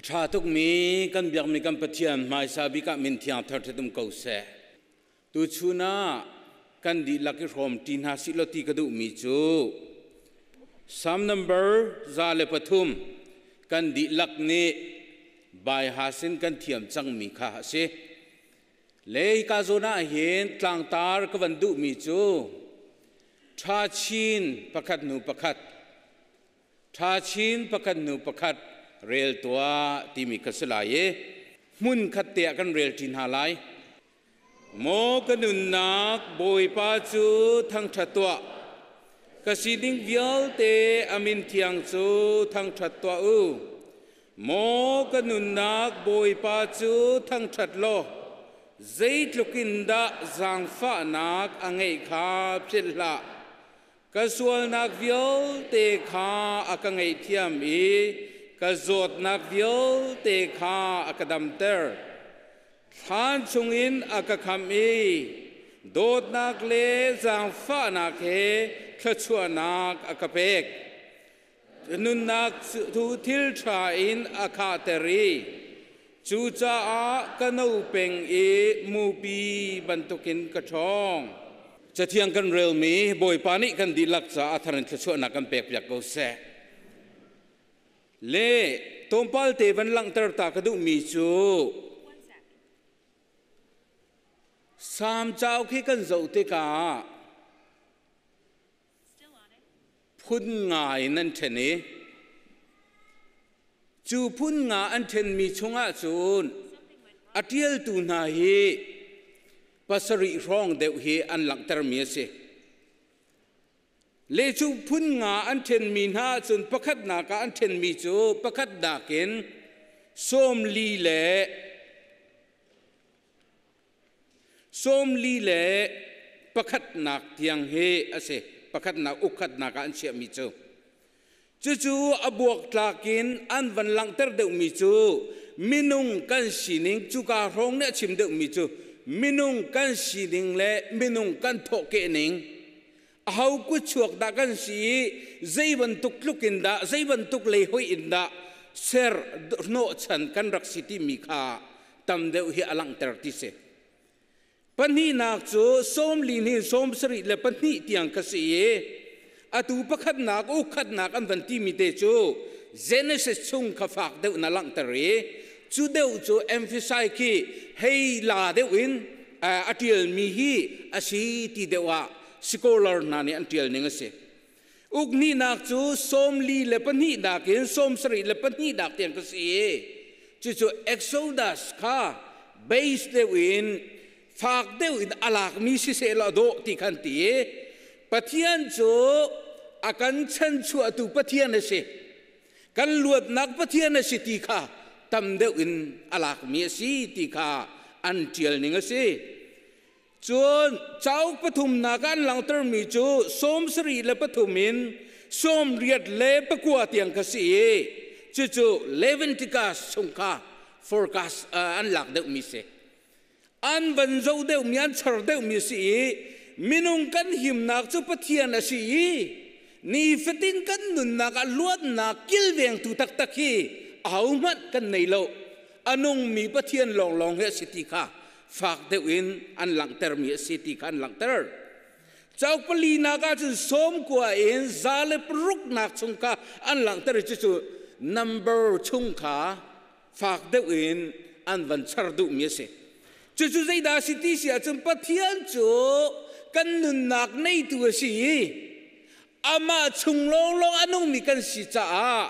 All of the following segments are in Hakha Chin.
A ṭha tukmi kan biakmi kan Pathian hmaisa bik ah min thiang thar ṭhat um ko seh. Tuchun ah kan dihlak i hrawm ṭi hna sih law ti ka duhmi cu Psalm number 103 kan dihlak nih baihasin kan thiam cangmi kha a si. Le hika zawn ah hin tlangtar ka van duhmi cu ṭha chin pakhat hnu pakhat Ṭha chin pakhat hnu pakhat rel tuah timi kha si lai i hmun khat te ah kan rel ṭi hna lai. Maw ka nunnak Bawipa cu thangṭhat tuah. Ka sining vialte a min thiang cu thangṭhat tuah u. Maw ka nunnak Bawipa cu thangṭhat law zeitluk in dah zaangfahnak a ngeih kha philh hlah. Ka sualnak vialte kha a ka ngaihthiam i ka zawtnak vialte kha a ka damter. Thlan chungin a ka khamh i dawtnak le zaangfahnak he thluachuahnak a ka pek. Nunnak cu thil ṭha in a khahter i cucaah ka no peng i mupi bantukin ka ṭhawng. Cathiang kan relmi Bawipa nih kan dihlak caah thar in thluachuahnak kan pekpiak ko seh. Le tlawmpal te van langhter ta ka duhmi cu Salm cauk hi kan zoh tikah phun nga in an ṭhen i cu phun nga an ṭhenmi chungah cun a ṭialtu hna hi pasarih hrawng deuh hi an langhtermi a si. Le cu phun nga an ṭhenmi hna ahcun pakhatnak ah an ṭhenmi cu pakhatnak in 41 tiang hi a si. Pakhatnak ukkhatnak ah an chiahmi cu. Cucu a buaktlak in an van langhter deuhmi cu minung kan sining cuka hrawng nih a chim deuhmi cu minung kan sining le minung kan thawhkehning aho kutchuak dah kan si i zei bantuk tluk in dah zei bantuk lei hoih in dah ser hnawhchan kan rak si timi kha tam deuh hi a langhter ti si. Pahnihnak cu 40 hin 72 tiang ka si i atu pakhatnak ukhatnak an van timi te cu Genesis chung kha fak deuh na langhter i cu deuh cu emphasize khi hei la deuh in a ṭialmi hi a si ti deuh ah scholar hna nih an ṭial ning a si. Ukhnihnak cu 42 nakin 72 nak tiang ka si i cucu Exodus kha base deuh in fak deuh in a lakmi siseh law dawh ti khan ti i Pathian cu a kan chanchuahtu Pathian a si. Kan luatnak Pathian a si ti kha tam deuh in a lakmi a si ti kha an ṭial ning a si. Cun cauk pathumnak ah an langhtermi cu 73 in 89 tiang kha si i cucu Leviticus chung kha forecast an lak deuhmi si. An van zoh deuhmi an char deuhmi si i minung kan himnak cu Pathian a si i nifatin kan nunnak ah luatnak kilvengtu taktak hi ahohmanh kan nei lo. A nungmi Pathian lawnglawng hi a si ti kha fak deuh in an langhtermi a si ti kha an langhter. Cauk palinak ahcun 90 in 106nak chung kha an langhter i cucu number chung kha fak deuh in an van char duhmi a si. Cucu zeidah a si ti si ahcun Pathian cu kan nunnak neitu a si i amah chung lawnglawng a nungmi kan si caah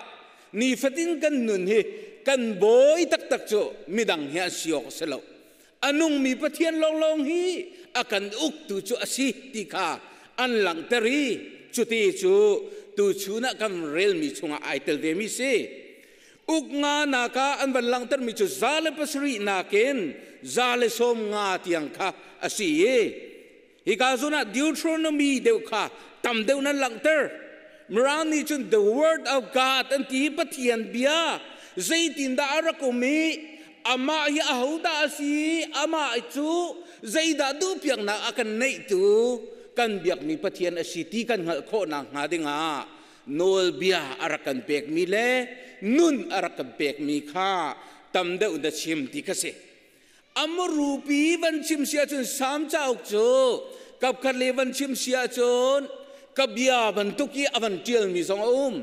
nifatin kan nun hi kan bawi taktak cu midang hi an si awk a si lo. A nungmi Pathian lawnglawng hi a kan uktu cu a si ti kha an langhter i cuti cu tuchun ah kan relmi chungah ai tel vemi si. Uk nga nak ah an van langhtermi cu 107 nakin 150 tiang kha a si i hika zawn ah Deuteronomy deuh kha tam deuh nan langhter. Mirang nih cun the word of God an ti i Pathian bia zeitindah a rak um i amah hi ahodah a si amah cu zeidah duhpiaknak a kan neihtu kan biakmi Pathian a si ti kan hngalh khawh nakhnga dingah. Nawlbia a rak kan pekmi le nun a rak kan pekmi kha tam deuh na chim ti kha si. Amarupi van chim si ahcun Salm cauk cu kapkhat le van chim si ahcun ka bia bantuk i a van ṭialmi zong a um.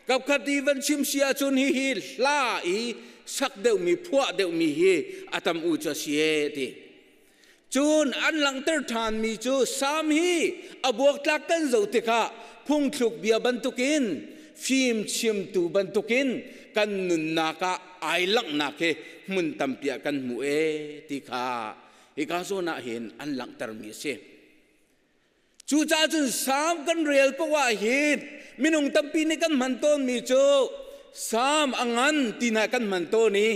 Kapkhat i van chim si ahcun hihi hla i sak deuhmi phuah deuhmi hi a tam u cu a si e ti. Cun an langhter ṭhanmi cu Salm hi a buaktlak kan zoh tikah phungthluk bia bantukin fim chimtu bantukin kan nunnak ah ai langhnak hi hmun tampi ah kan hmu e ti kha hika zawn ah hin an langhtermi a si. Cucaah cun Salm kan rel paoh ah hin minung tampi nih kan hman tawnmi cu Salm a ngan ti hna kan hman tawn i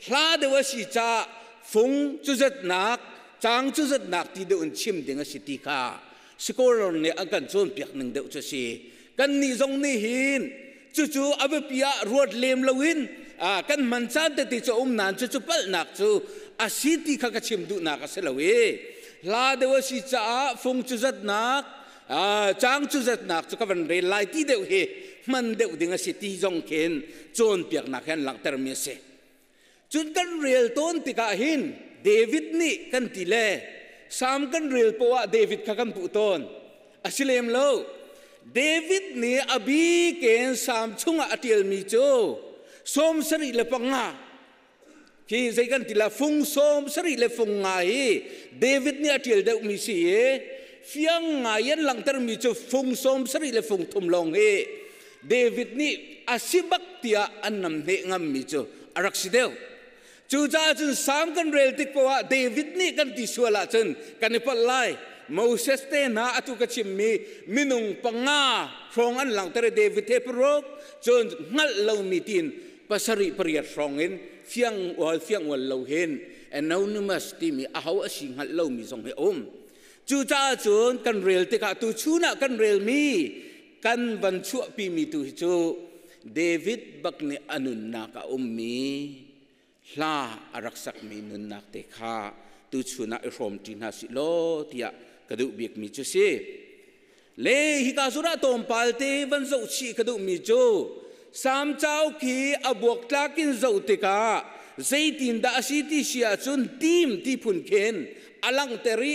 hla deuh a si caah fung cuzatnak caang cuzatnak ti deuh in chim ding a si ti kha scholar nih an kan cawnpiak ning deuh cu a si. Kannih zong nih hin cucu a biapi ah ruat lem loin kan hman caan tete cu a um nain cucu palhnak cu a si ti kha ka chim duhnak a si lo i hla deuh a si caah fung cu zatnak caang cu zatnak cu ka van rel lai ti deuh hi hman deuh ding a si ti zong khin cawnpiaknak he an langhtermi a si. Cun kan rel tawn tikah hin David nih kan ti le Salm kan rel poah ah David kha kan puh tawn. A si lem lo. David nih a biken Salm chungah a ṭialmi cu 75 khi zei kan ti la fung 75 le fung nga hi David nih a ṭial deuhmi si i fiang ngai an langhtermi cu fung 70 le fung thum lawng hi David nih a si bak tiah an namhneh ngammi cu a rak si deuh. Cucaah cun Salm kan rel tik poah ah David nih kan ti sual ahcun kan i palh lai. Moses te hna atu ka chimmi minung panga hrawng an langhter i David he paruk cun hngalh lomi tiin pasarih pariat hrawng in fiang ual fiang ual lo hin anonymous timi aho a si hngalh lomi zong hi a um. Cucaah cun kan rel tikah tu chun ah kan relmi kan van chuahpimi tu hi cu David bak nih a nunnak a ummi hla a rak sakmi nunnak te kha tuchun ah i hrawmṭi hna sih law tiah ka duh bikmi cu si. Le hika zurah tlawmpal te van zoh chih ka duhmi cu Salm cauk hi a buaktlak in zoh tikah zeitindah a si ti si ahcun tim ti phun khin a langhter i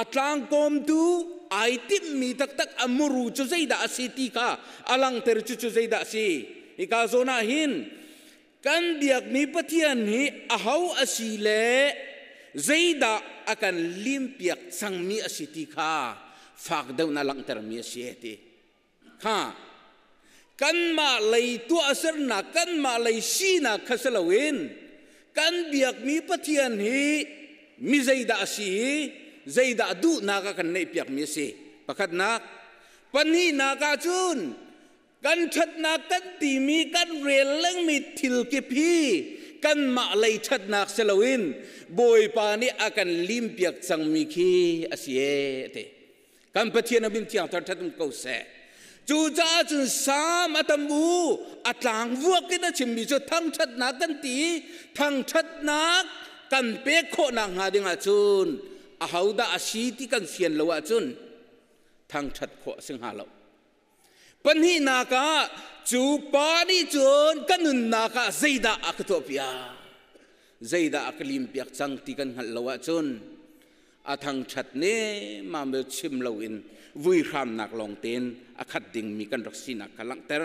a tlangkawmtu ai timhmi taktak a muru cu zeidah a si ti kha a langhter. Cucu zeidah a si? Hika zawn ah hin kan biakmi Pathian hi aho a si le zeidah a kan limpiak cangmi a si ti kha fak deuh na langhtermi a si ti kha kanmah lei tuahsernak, kanmah lei sinak kha si loin kan biakmi Pathian hi mi zeidah a si i zeidah duhnak a kan neihpiakmi a si pakhatnak. Pahnihnak ah cun kan ṭhatnak kan timi kan rel lengmi thil kip hi kanmah lei ṭhatnak si loin Bawipa nih a kan limpiak cangmi khi a si e ti. Kan Pathian a min thiang thar ṭhat um ko seh. Cucaah cun Salm a tam u a tlang vuak in a chimmi cu thangṭhatnak kan ti, thangṭhatnak kan pek khawhnak hnga ding ahcun ahodah a si ti kan fian lo ahcun thangṭhat khawh a si hnga lo. Pahnihnak ah cu pa nih cun ka nunnak ah zeidah a ka tuahpiak, zeidah a ka limpiak cang ti kan hngalh lo ahcun a thangṭhat ne mamel chim loin vuihramnak lawng tein a khat dingmi kan rak sinak kha langhter.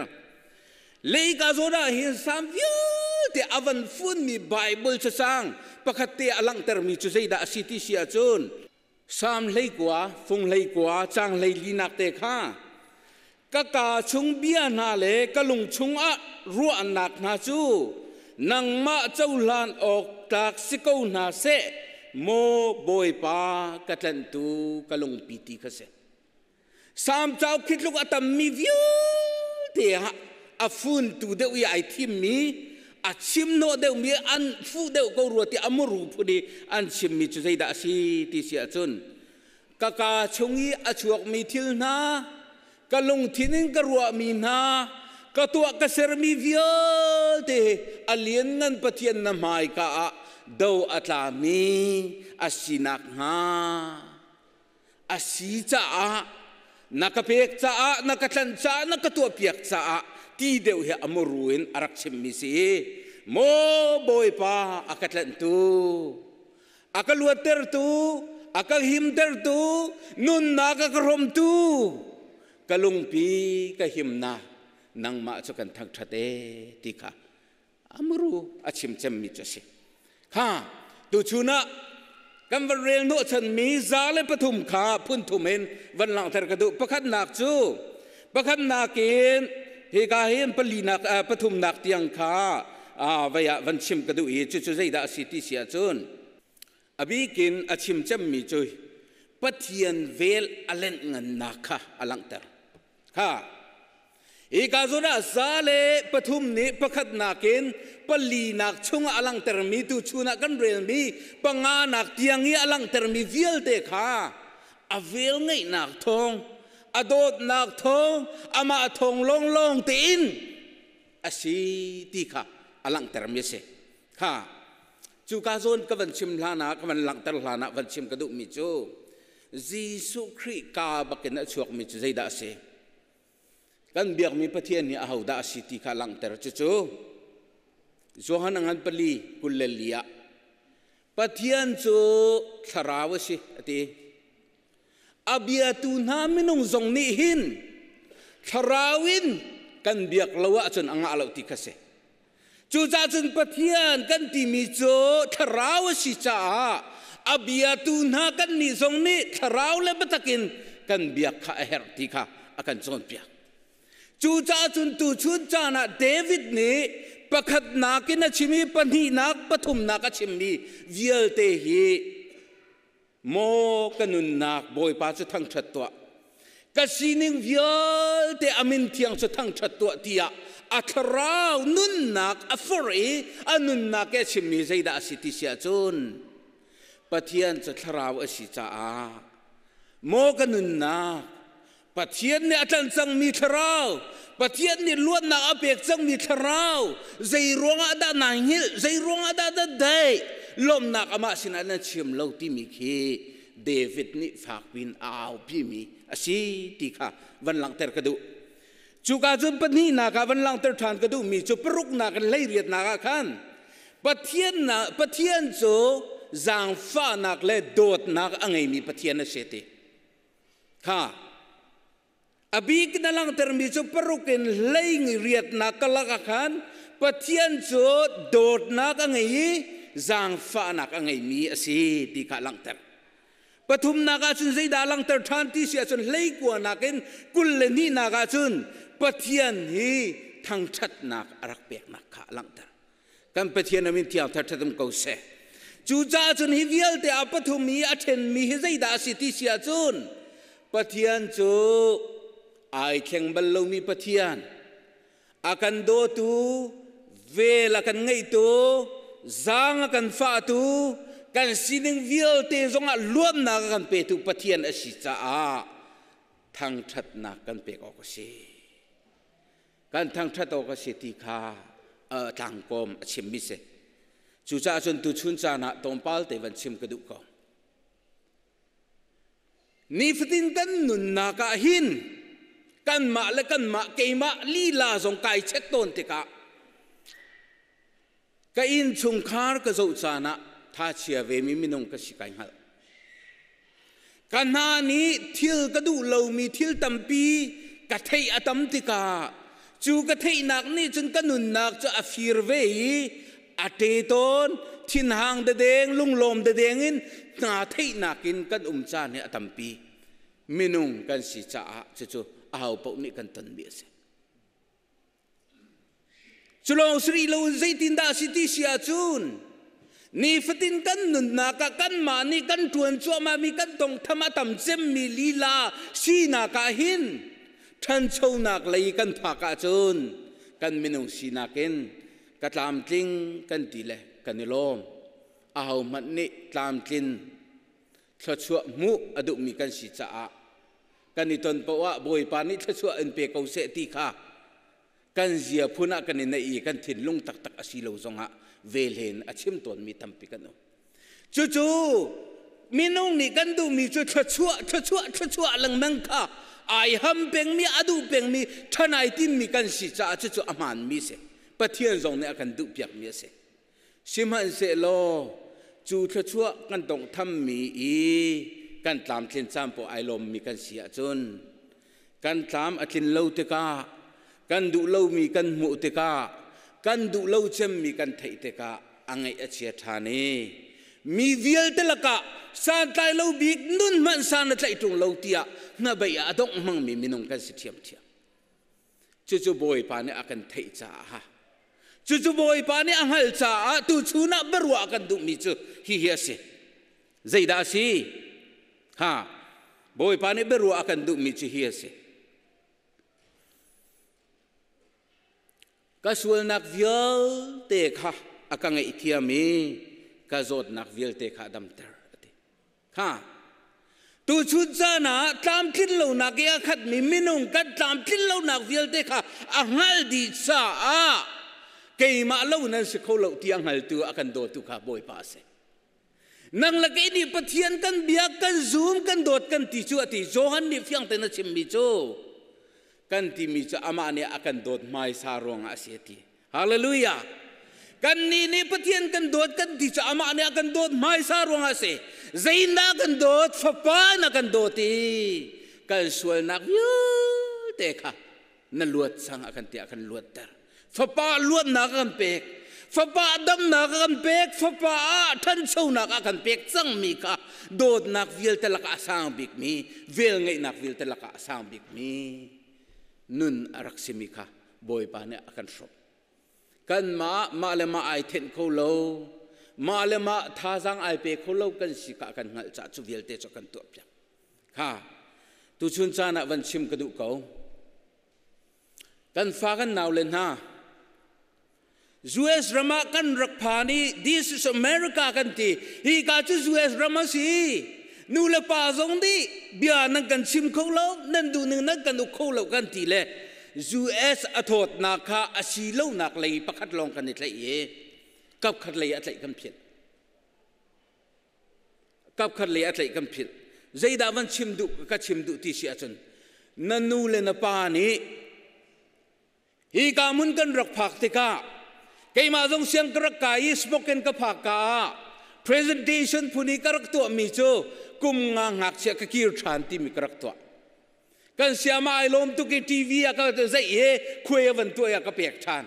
Leika zawn ah hin Salm vialte a van funmi Bible cacang pakhat te a langhtermi cu zeidah a si ti si ahcun Salm 19 fung 19 caang 14nak te kha, ka kaa chung bia hna le ka lung chungah ruahnak hna cu nangmah cohlan awk tlak si ko hna seh, maw Bawipa, ka tlanhtu ka lungpi, ti kha si. Salm cauk khi tluk a tammi vialte ah a funtu deuh i ai thimmi, a chim hnawh deuhmi, an fuh deuh ko rua ti a muru phun i an chimmi cu zeidah a si ti si ahcun ka kaa chung i a chuakmi thil hna, ka lungthin in ka ruahmi hna, ka tuah ka sermi vialte a lianngan Pathian na hmaika ah do a tlami a si nakhnga a si caah. Na ka pek caah, na ka tlanh caah, na ka tuahpiak caah ti deuh hi a muru in a rak chimmi si. Maw Bawipa a ka tlanhtu, a ka luattertu, a ka himtertu, nunnak a ka hrawmtu, ka lungpi ka himnak nangmah cu kan thangṭhat e ti kha a muru a chim cemmi cu a si. Kha tuchun ah kan van rel hnawhchanmi 103 kha phun thum in van langhter ka duh. Pakhatnak cu pakhatnak in hika hin palinak pathumnak tiang kha vei ah van chim ka duh i cucu zeidah a si ti si ahcun a bikin a chim cemmi cu Pathian vel a lenh ngannak kha a langhter. Kha Hika zawn ah 103 nih pakhatnak in palinak chungah a langhtermi tuchun ah kan relmi panganak tiang i a langhtermi vialte kha a vel ngeihnak thawng, a dawtnak thawng, amah thawng lawnglawng tein a si ti kha a langhtermi a si. Kha cuka zawn ka van chim hlan ah ka van langhter hlan ah van chim ka duhmi cu Jesuh Khrih ka bakin a chuakmi cu zeidah a si? Kan biakmi Pathian hi ahodah a si ti kha langhter. Cucu Johan a ngan pali 24 ah Pathian cu thlarau a si a ti. A biatu hna minung zong nih hin thlarau in kan biak lo ahcun a ngah lo ti kha si. Cucaah cun Pathian kan timi cu thlarau a si caah a biatu hna kannih zong nih thlarau le biatak in kan biak kha a herh ti kha a kan cawnpiak. Cucaah cun tuchun caan ah David nih pakhatnak in a chim i pahnihnak, pathumnak a chimmi vialte hi Maw ka nunnak Bawipa cu thangṭhat tuah. Ka sining vialte a min thiang cu thangṭhat tuah tiah a thlarau nunnak a forh i a nunnak i a chimmi zeidah a si ti si ahcun Pathian cu thlarau a si caah maw ka nunnak Pathian nih a tlanh cangmi thlarau, Pathian nih luatnak a pek cangmi thlarau, zei ruangah dah nai hngilh, zei ruangah dah na daih, lawmhnak amah sinah na chim lo timi khi David nih fakpi in a aupimi a si ti kha van langhter ka duh. Cuka cun pahnihnak ah van langhter ṭhan ka duhmi cu paruknak in 18nak ah khan Pathian, Pathian cu zaangfahnak le dawtnak a ngeimi Pathian a si ti. Kha a bik na langhtermi cu paruk in hlei riatnak kalak ah khan Pathian cu dawtnak a ngei i zaangfahnak a ngeimi a si ti kha a langhter. Pathumnak ah cun zeidah a langhter ṭhan ti si ahcun hleikuanak in 22nak ah cun Pathian hi thangṭhatnak a rak peknak kha a langhter. Kan Pathian a min thiang thar um ko seh. Cucaah cun hi vialte a pathum i a ṭhenmi hi zeidah a si ti si ahcun Pathian cu ai thleng bal lomi Pathian, a kan dawtu, vel a kan ngeihtu, zaang a kan fahtu, kan sining vialte zongah luatnak a kan petu Pathian a si caah thangṭhatnak kan pek awk a si. Kan thangṭhat awk a si ti kha tlangkawm a chimmi si. Cucaah cun tuchun caan ah tlawmpal te van chim ka duh ko. Nifatin kan nunnak ah hin kanmah le kanmah keimah lila zong kai check tawn tikah ka innchungkhar ka zoh caan ah thachia vemi minung ka si kai hngalh. Ka hna nih thil ka duh lomi thil tampi ka theih a tam tikah cu ka theihnak nih cun ka nunnak cu a fir ve i a ṭe tawn thinhang dedeng lunglawm dedeng in hna theihnak in kan um caan hi a tampi. Minung kan si caah cucu aho paoh nih kan tonmi a si. Cu lawng si rih loin zeitindah a si ti si ahcun nifatin kan nunnak ah kanmah nih kan ṭuan cuahmahmi kan tongtham a tam cemmi lila sinak ah hin ṭhanchonak lei kan phak ahcun kan minung sinak in ka tlamtling kan ti le kan i lawm. Ahohmanh nih tlamtlin thluachuah hmuh a duhmi kan si caah kan i ton paoh ah Bawipa nih thluachuah in pe ko seh ti kha kan zia phun ah kan i neih i kan thinlung taktak a si lo zongah velhen a chim tawnmi tampi kan um. Cucu minung nih kan duhmi cu thluachuah thluachuah thluachuah lengmang kha Ai ham pengmi, a duh pengmi, ṭhan ai timmi kan si caah cucu a hmaanmi si. Pathian zong nih a kan duhpiakmi a si. Sihmanhsehlaw cu thluachuah kan tonghthammi i kan tlamtlin caan poah ai lawmmi kan si ahcun kan tlam a tlin lo tikah, kan duh lomi kan hmuh tikah, kan duh lo cemmi kan theih tikah a ngaih a chia ṭhan i mi vialte lakah santlai lo bik nun hmanh san a tlaih ṭung lo tiah hnabei ah a dongh hmangmi minung kan si ṭhiamṭhiam. Cucu Bawipa nih a kan theih caah, cucu Bawipa nih a hngalh caah tuchun ah biaruah a kan duhmi cu hihi a si. Zeidah a si? Ha, Bawipa nih biaruah a kan duhmi cu hi a si. Ka sualnak vialte kha a ka ngaihthiam i ka zawtnak vialte kha a damter a ti. Kha tuchun caan ah tlamtlin lonak i a khatmi minung kan tlamtlin lonak vialte kha a hngalh dih caah keimah lo nan si kho lo ti a hngaltu a kan dawtu kha Bawipa a si. Nang le kei nih Pathian kan biak, kan zum, kan dawt kan ti cu a ti. Johan nih fiang tein a chimmi cu kan timi cu amah nih a kan dawt hmaisa ruangah a si a ti. Hallelujah! Kannih nih Pathian kan dawt kan ti cu amah nih a kan dawt hmaisa ruangah a si. Zeidah kan dawt? Fapa in a kan dawt i kan sualnak vialte kha na luat cang a kan ti a kan luatter. Fapa luatnak a kan pek. Fapa damnak a kan pek. Fapa ah ṭhanchonak a kan pek cangmi kha dawtnak vialte lakah a sang bikmi, velngeihnak vialte lakah a sang bikmi nun a rak simi kha Bawipa nih a kan hrawmh. Kanmah mah le mah ai thenh kho lo, mah le mah thazaang ai pe kho lo kan si kha kan hngalh caah cu vialte cu kan tuahpiak. Kha tuchun caan ah van chim ka duh ko. Kan fa kan nau le hna, US ram ah kan rak phan i this is America kan ti. Hi ka cu US ram a si. Nu le pa zong nih bia nan kan chim kho lo, nan duh ning nan kan uk kho lo kan ti le US a thawtnak kha a si lonak lei pakhat lawng kan i tlaih i kapkhat lei a tlaih kan philh. Kapkhat lei a tlaih kan philh. Zeidah van chim duh ka chim duh ti si ahcun na nu le na pa nih hi ka hmun kan rak phak tikah keimah zong siang ka rak kai i Spokane ka phak ka ah presentation phun i ka rak tuahmi cu kum nga ngakchia ka kir ṭhan timi ka rak tuah. Kan siama ai lawm tuk i TV ah ka zeih he khuai a van tuah i a ka pek ṭhan.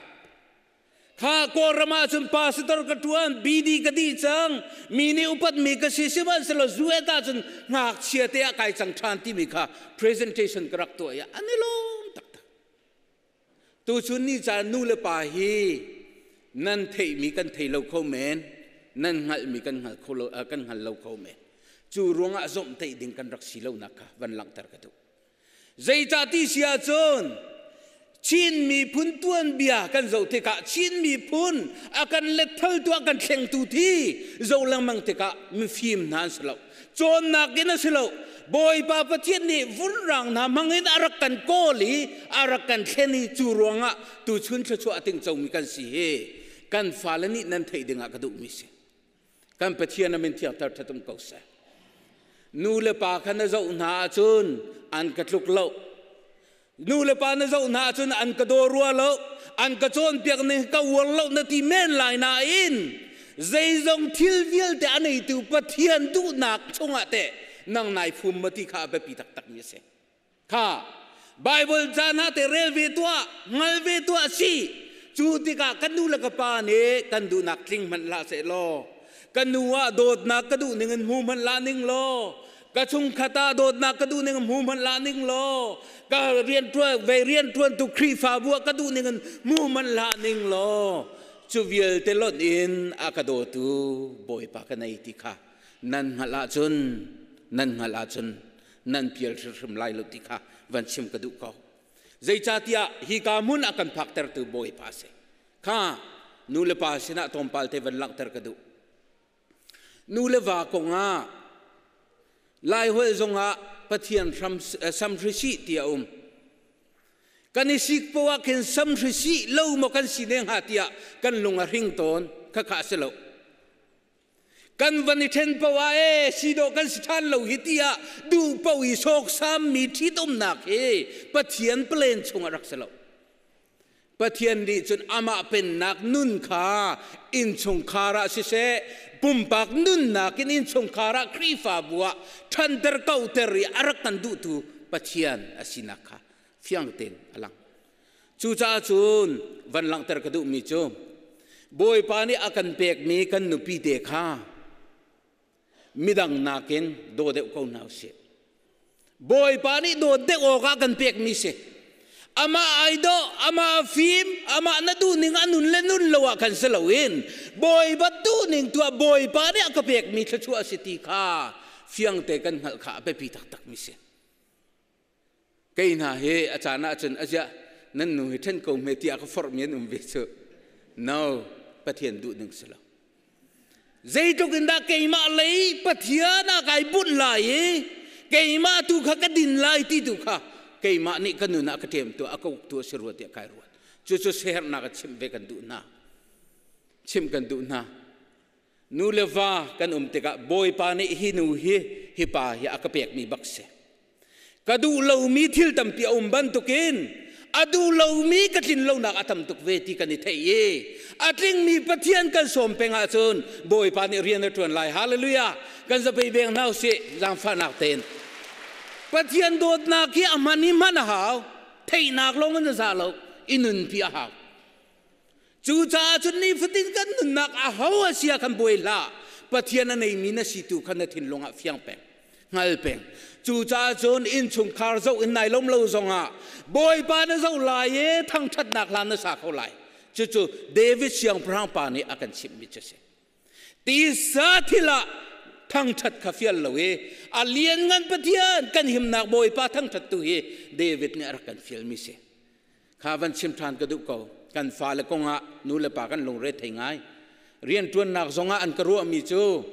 Kha Kawlram ah cun pastor ka ṭuan, BD ka dih cang, mi nih upatmi ka si sihmanhsehlaw zuet ah cun ngakchia te ah kai cang ṭhan timi kha presentation ka rak tuah i an i lawm taktak. Tuchun ni caan nu le pa hi nan theihmi kan thei lo kho men, nan hngalhmi kan hngal kho lo, kan hngal lo kho men. Cu ruangah zomhtaih ding kan rak si lonak kha van langhter ka duh. Zeicah ti si ahcun Chin miphun tuanbia kan zoh tikah Chin miphun a kan letthaltu a kan thlengtu thi zoh lengmang tikah mifim hna an si lo. Cawnnak in a si lo. Bawipa Pathian nih vunrang hna hmangin a rak kan kawl i a rak kan thlen i cu ruangah tuchun thluachuah a tingcomi kan si hi kan fale nih nan theih dingah ka duhmi si. Kan Pathian a min thiangter ṭhatum ko seh. Nu le pa kha na zoh hna ahcun an ka tluk lo. Nu le pa na zoh hna ahcun an ka daw rua lo. An ka cawnpiak ning ka uar lo na ti men lai nain zeizong thil vialte a neitu Pathian duhnak chungah teh nang nai phum ma ti kha a biapi taktakmi a si. Kha Bible ca hna te rel ve tuah, hngal ve tuah si. Cu tikah kan nu le ka pa nih kan duhnak tling hmanh hlah seh law, ka nu ah dawtnak ka duh ning in hmu hmanh hlah ning law, ka chungkhat ah dawtnak ka duh ning in hmu hmanh hlah ning law, ka rianṭuan ve rianṭuantu Khrihfabu ah ka duh ning in hmu hmanh hlah ning law, cu vialte lonh in a ka dawtu Bawipa ka nei ti kha nan hngalh ahcun nan hngalh ahcun nan pial hrimhrim lai lo ti kha van chim ka duh ko. Zeicahtiah hika hmun a kan phaktertu Bawipa a si. Kha nu le pa sinah tlawmpal te van langhter ka duh. Nu le va kongah Laiholh zongah Pathian hram samhrisih ti a um. Kan i sik poah ah khin samhrisih lo maw kan si ne hnga tiah kan lung a hring tawn. Khakha a si lo. Kan van i ṭhen paoh ah ee si dawh kan si ṭhan lo hi tiah duh paoh i sawksammi ṭhitumnak hi Pathian plan chungah rak si lo. Pathian nih cun amah pennak nun kha innchungkhar ah siseh, pumpak nunnak in innchungkhar ah Khrihfabu ah ṭhanter kauhter i a rak kan duhtu Pathian a sinak kha fiang tein a lang. Cucaah cun van langhter ka duhmi cu Bawipa nih a kan pekmi kan nupi te kha midang nakin daw deuh ko hna usih. Bawipa nih dawt deuh awkah kan pekmi si. Amah ai dawh, amah a fim, amah na duhning a nun le nun lo ah khan si loin Bawipa duhning tuah Bawipa nih a ka pekmi thluachuah a si ti kha fiangte kan hngalh kha a biapi taktakmi si. Kei hna hi a caan ahcun aziah nan nu hi ṭhen ko hme tiah ka forhmi an um ve cu. No, Pathian duh ning si lo. Zeitluk in dah keimah lei Pathian ah kai bunh lai i keimah tu kha ka din lai ti tu kha keimah nih ka nun ah ka ṭem tu a ka uktu a si rua tiah kai ruat. Cucu siaherhnak a chimh ve kan duh hna. Chimh kan duh hna. Nu le va kan um tikah Bawipa nih hi nu hi hi pa hi a ka pekmi bak si. Ka duh lomi thil tampi a um bantukin a duh lomi ka tlin lonak a tam tuk ve ti kan i theih i a tlingmi Pathian kan sawm peng ahcun Bawipa nih rian a ṭuan lai. Hallelujah! Kan zapei veng hna usih zaangfahnak tein. Pathian dawtnak hi a hman i hman a hau. Theihnak lawng in a za lo. I nunpi a hau. Cucaah cun nifatin kan nunnak a ho a sia kan buai hlah. Pathian a neimi na si tu kha na thinlung ah fiang peng, hngal peng. Cucaah cun innchungkhar zoh in nai lom lo zongah Bawipa na zoh lai i thangṭhatnak hla na sa kho lai. Cucu David siangpahrang pa nih a kan chimhmi cu a si. Tisa thil ah thangṭhat kha fial lo i a lianngan Pathian kan himnak Bawipa thangṭhat tu hi David nih a rak kan fialmi si. Kha van chim ṭhan ka duh ko. Kan fale kongah nu le pa kan lungre thei ngai. Rianṭuannak zongah an ka ruahmi cu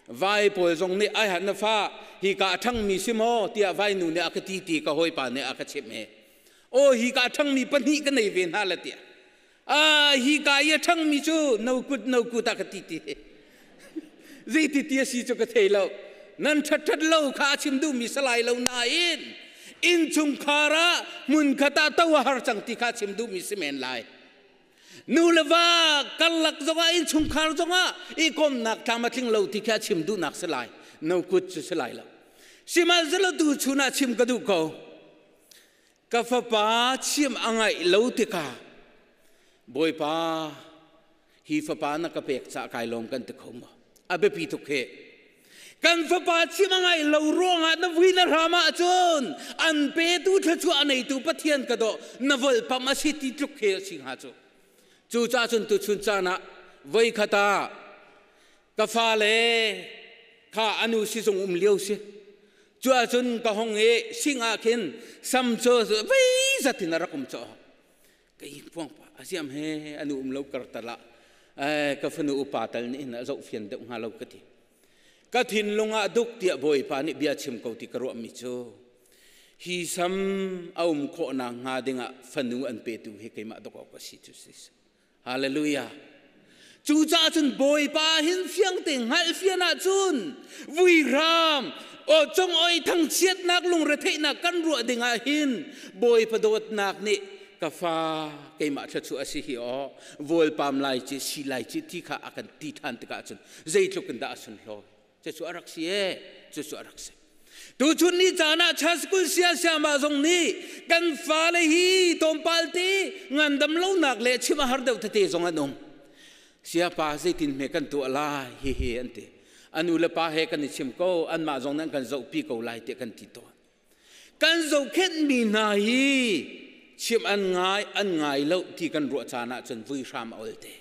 vai pawl zong nih ai han na fa hi ka a ṭhangmi si maw tiah vai nu nih a ka ti ti ka hawipa nih a ka chimh he. Aw hi ka a ṭhangmi pahnih ka nei ve hna la tiah. A hi ka i a ṭhangmi cu no kut no kut a ka ti ti. Zeiti ti a si cu ka thei lo. Nan ṭhat lo kha a chim duhmi salai lo nain innchungkhar ah hmunkhat ah to a har cang ti kha chim duhmi si men lai. Nu le va karlak zongah innchungkhar zongah i komnak tlam a tling lo ti kha chim duhnak si lai. No kut cu si lai lo. Sihmanhsehlaw tu chun ah chim ka duh ko. Ka fapa chim a ngaih lo tikah Bawipa hi fapa na ka pek cah kai lawm kan ti kho maw? A biapi tuk hi. Kan fapa chim a ngaih lo ruangah na vui na hram ahcun an petu thluachuah a neitu Pathian ka dawh na volpam a si ti tluk khi a si hnga cu. Cucaah cun tuchun caan ah voikhat ah ka fale kha anu sizung um lio si cu ahcun ka hong i sing ah khin sam cu vei zat in a rak um caw ka i puang pa asiam he anu um lo kar tal ah ka fanu upa tal nih hin a zoh fian deuh hnga lo ka ti ka thinlung ah duk tiah bawipa nih bia chim ko ti ka ruahmi cu hi sam a um khawhnak hnga dingah fanu an petu hi keimah dok awk a si cu si Hallelujah. Cucaah cun Bawipa hin fiangte hngalh fian ahcun vuiram o cung oi thangchiatnak lungretheihnak kan ruah dingah hin Bawipa dawtnak nih ka fa keimah thluachuah a si hi aw vawlpam lai ci si lai ci ti kha a kan ti ṭhan tikah cun zeitluk in dah a sunhlawi cucu a rak si ee cucu a rak si Tuchun ni caan ah Church sia siama zong nih kan fale hi tlawmpal te ngandam lonak le chim a har deuh tete zong an um. Siapa zeitin hme kan tuah lai hi hi an ti. Anu le pa he kan i chim ko anmah zong nan kan zohpi ko lai tiah kan ti tawn. Kan zohkhenhmi hna hi chim an ngai an ngai lo ti kan ruah caan ah cun vui hram a ol te.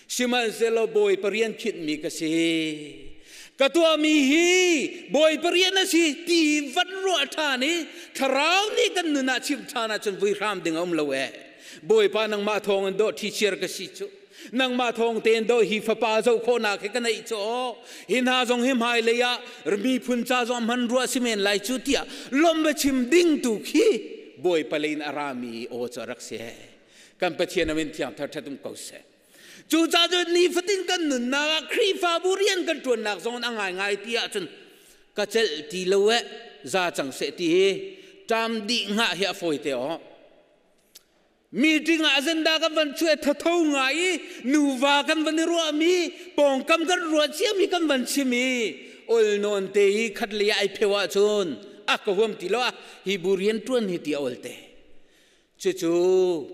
Sihmanhsehlaw Bawipa rian khinhmi ka si. Ka tuahmi hi Bawipa rian a si ti van ruah ṭhan i thlarau nih kan nun ah chim ṭhan ahcun vui hram ding a um lo ee. Bawipa nangmah thawng in dawh ṭhichiar ka si cu. Nangmah thawng tein dawh hi fapa zoh khawhnak hi ka neih cu aw. Hi hna zong hi hmailei ah miphun ca zong hman ruah si men lai cu tiah lawmh va chim ding tu khi Bawipa lei in a rami aw cu a rak si. Kan Pathian a min thiang thar ṭhat um ko seh. Cucaah cun nifatin kan nunnak ah Khrihfabu rian kan ṭuannak zong a ngaingai ti ahcun ka celh ti lo eh, za cang seh ti hi ṭam dih hngah hi a fawi te aw. Meeting ah agenda kan van chuah thatho ngai i nuva kan van i ruahmi, pawngkam kan ruah ciami kan van chim i ol nawn te i khat lei ai pheu ahcun a ka huam ti lo ah hi bu rian ṭuan hi ti a ol te. Cucu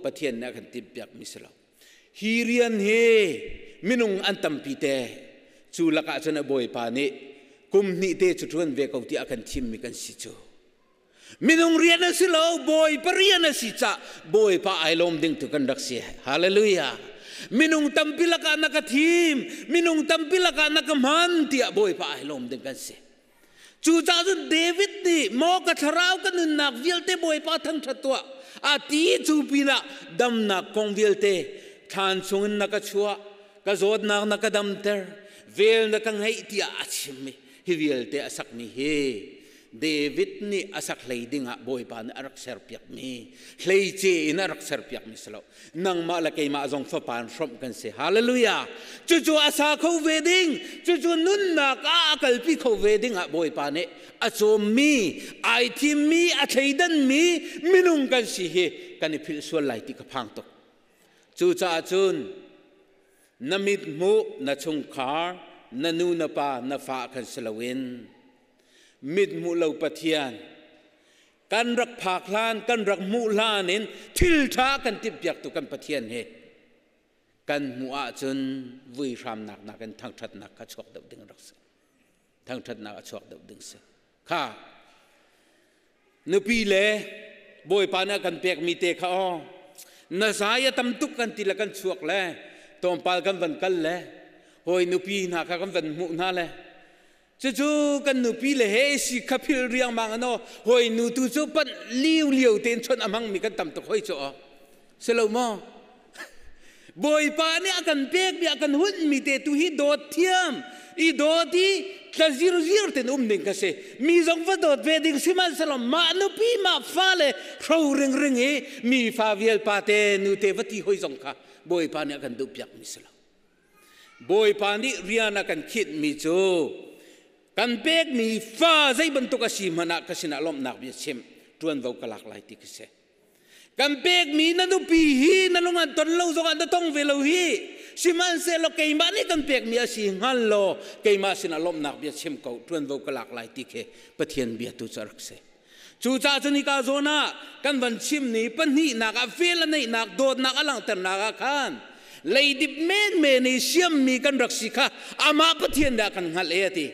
Pathian nih a kan timhpiakmi si lo. Hi rian hi minung an tampi te, cu lakah cun a Bawipa nih kum hnih te cu ṭuan ve ko tiah a kan thimmi kan si cu. Minung rian a si lo, Bawipa rian a si cah Bawipa ai lawm ding tu kan rak si. Hallelujah. Minung tampi lakah na ka thim, minung tampi lakah na ka hman tiah Bawipa ai lawm ding kan si. Cucaah cun David nih maw ka thlarau ka nunnak vialte Bawipa thangṭhat tuah a ti cu pinah damnak kong vialte thlan chungin na ka chuah, ka zawtnak na ka damter, vel na ka ngeih tiah a chim i hi vialte a sakmi hi David nih a sak hlei dingah Bawipa nih a rak serpiakmi, hleice in a rak serpiakmi si lo. Nangmah le keimah zong fapa in hrawmh kan si. Hallelujah. Cucu a sa kho ve ding, cucu nunnak ah a kalpi kho ve ding ah Bawipa nih a cawmmi, ai thimmi, a thleidanmi minung kan si hi kan i philh sual lai ti ka phang tuk. Cucaah cun na mit hmuh, na chungkhar, na nu na pa, na fa kan si loin mit hmuh lo Pathian kan rak phak hlan, kan rak hmuh hlan in thil ṭha kan timhpiaktu kan Pathian hi kan hmuh ahcun vui hramnak nakin thangṭhatnak kha chuak deuh ding rak si. Thangṭhatnak a chuak deuh ding si. Kha nupi le Bawipa nih a kan pekmi te kha aw na zai a tam tuk kan ti le kan chuak le tlawmpal kan van kal le hawi nupi hna kha kan van hmuh hna le cucu kan nupi le he si kha phil riangmang ano hoi nu tu cu panh liu liu tein chawnh a hmangmi kan tam tuk hoi cu aw si lo maw? Bawipa nih a kan pekmi, a kan hunhmi te tu hi dawt thiam i dawt i tla zirziar ten um ding ka si. Mi zong va dawt ve ding sihmanhsehlaw mah nupi mah fale hro ringring i mi fa vial pa te nu te va ti hoi zong kha Bawipa nih a kan duhpiakmi si lo. Bawipa nih rian a kan khinhmi cu kan pekmi fa zei bantuk a si hmanh ah ka sinah lawmhnak bia chim, ṭuanvo ka lak lai ti khi si. Kan pekmi na nupi hi na lung an ton lo zongah na tong ve lo hi. Sihmanhsehlaw keimah nih kan pekmi a si hngal law keimah sinah lawmhnak bia chim ko, ṭuanvo ka lak lai ti khi Pathian bia tu cu a rak si. Cucaah cun hika zawn ah kan van chim ni pahnihnak ah vel a neihnak, dawtnak a langhternak ah khan leidip menmen i siammi kan rak si kha amah Pathian dah kan hngalh e a ti.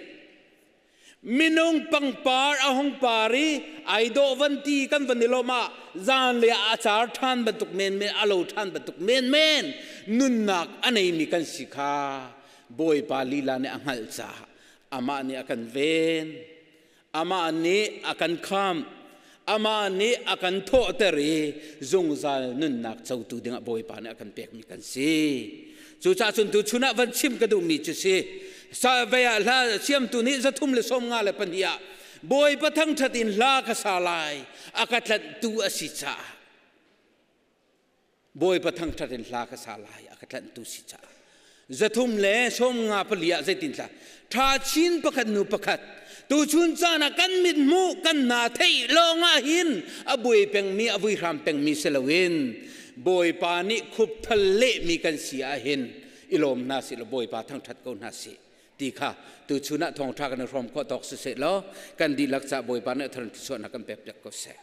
Minung pangpar a hung par i ai dawh van ti kan van i lawmh ah zan le a car ṭhan bantuk menmen, a lo ṭhan bantuk menmen nunnak a neimi kan si kha Bawipa lila nih a hngalh caah amah nih a kan ven. Amah nih a kan khamh. Amah nih a kan thawhter i zungzal nunnak cotu dingah Bawipa nih a kan pekmi kan si. Cucaah cun tuchun ah van chim ka duhmi cu si. Vei ah hla siamtu nih 352 ah Bawipa thangṭhat in hla ka sa lai, a ka tlanhtu a si caah. Bawipa thangṭhat in hla ka sa lai, a ka tlanhtu si caah. 354 ah zeitin tla ṭha chin pakhat nu pakhat tuchun caan ah kan mit hmuh kan hna theih lawng ah hin a buai pengmi, a vuihram pengmi si loin Bawipa nih khupthal lehmi kan si ah hin i lawm hna sih law Bawipa thangṭhat ko hna sih ti kha tuchun ah thawngṭha kan i hrawm khawh tawk siseh law kan dihlak ca Bawipa nih a thar in thluachuahnak kan pek piak ko seh.